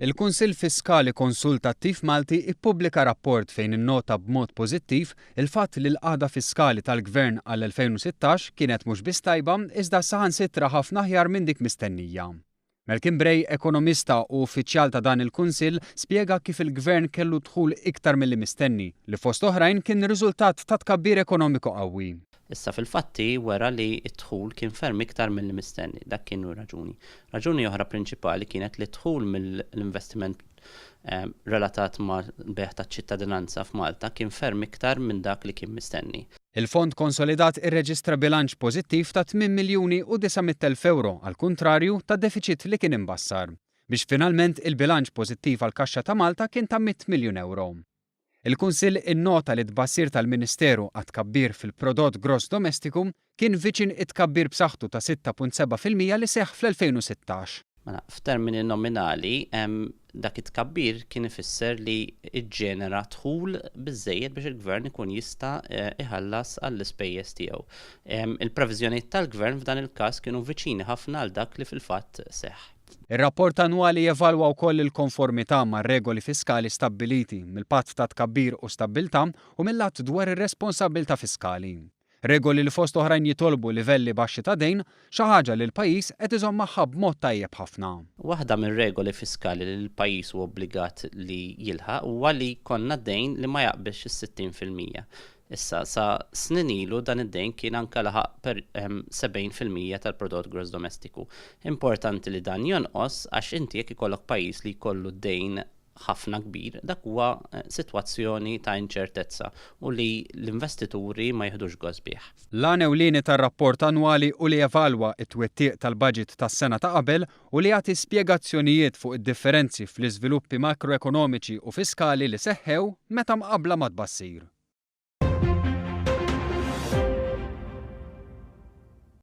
Il-Kunsill Fiskali Konsultattiv Malti ppubblika rapport fejn innota b'mod pożittiv il-fatt li l-qagħda fiskali tal-Gvern għall-2016 kienet mhux biss tajba iżda saħansitra ħafna aħjar minn dik mistennija. Malcolm Bray, ekonomista u uffiċjal ta' dan il-Kunsill, spjega kif il-Gvern kellu dħul iktar milli mistenni, li fost oħrajn kien riżultat ta' tkabbir ekonomiku qawwi. Issa fil-fatti wera li d-dħul kien ferm iktar milli mistenni. Dak kien raġuni. Raġuni oħra prinċipali kienet li d-dħul mill-investiment relatat mal-bejgħ taċ-ċittadinanza f'Malta kien ferm iktar minn dak li kien mistenni. Il-fond konsolidat irreġistra bilanċ pożittiv ta' 8 miljuni u 900,000 ewro għall-kuntrarju tad-defiċit li kien imbassar, biex finalment il-bilanċ pożittiv għall-kaxxa ta' Malta kien ta' 100 miljun ewro. Il-Kunsill innota li t-tbassir tal-Ministeru għat-tkabbir fil-prodott gross domestiku kien viċin it-tkabbir b'saħħtu ta' 6.7% li seħħ fl-2016. Mela, f'termini nominali, dak it-tkabbir kien ifisser li ġġenera dħul biżżejjed biex il-Gvern ikun jista' iħallas għall-ispejjeż tiegħu. Il-previżjonijiet tal-Gvern f'dan il-każ kienu viċini ħafna għal dak li fil-fatt seħħ. Ir-rapport annwali jevalwa wkoll il-konformità mar-regoli fiskali stabbiliti mill-Patt ta' Tkabbir u Stabbiltà u mill-Att dwar ir-Responsabbiltà Fiskali. Regoli li fost oħrajn jitolbu livelli baxxi ta' dejn, xi ħaġa li l-pajjiż qed iżomm magħha b'mod tajjeb ħafna. Waħda mir-regoli fiskali li l-pajjiż huwa obbligat li jilħaq huwa li jkollna dejn li ma jaqbiżx is-60%. Issa, sa snin ilu dan id-dejn kien anke laħaq per 70% tal-prodott gross domestiku. Importanti li dan jonqos għax inti jekk ikollok pajjiż li jkollu dejn ħafna kbir, dak huwa sitwazzjoni ta' inċertezza u li l-investituri ma jiħdux gost bih. L-għan ewlieni tar-rapport annwali hu li jevalwa t-twettiq tal-baġit tas-sena ta' qabel u li jagħti spjegazzjonijiet fuq id-differenzi fl-iżviluppi makroekonomiċi u fiskali li seħħew meta mqabbla mat-tbassir.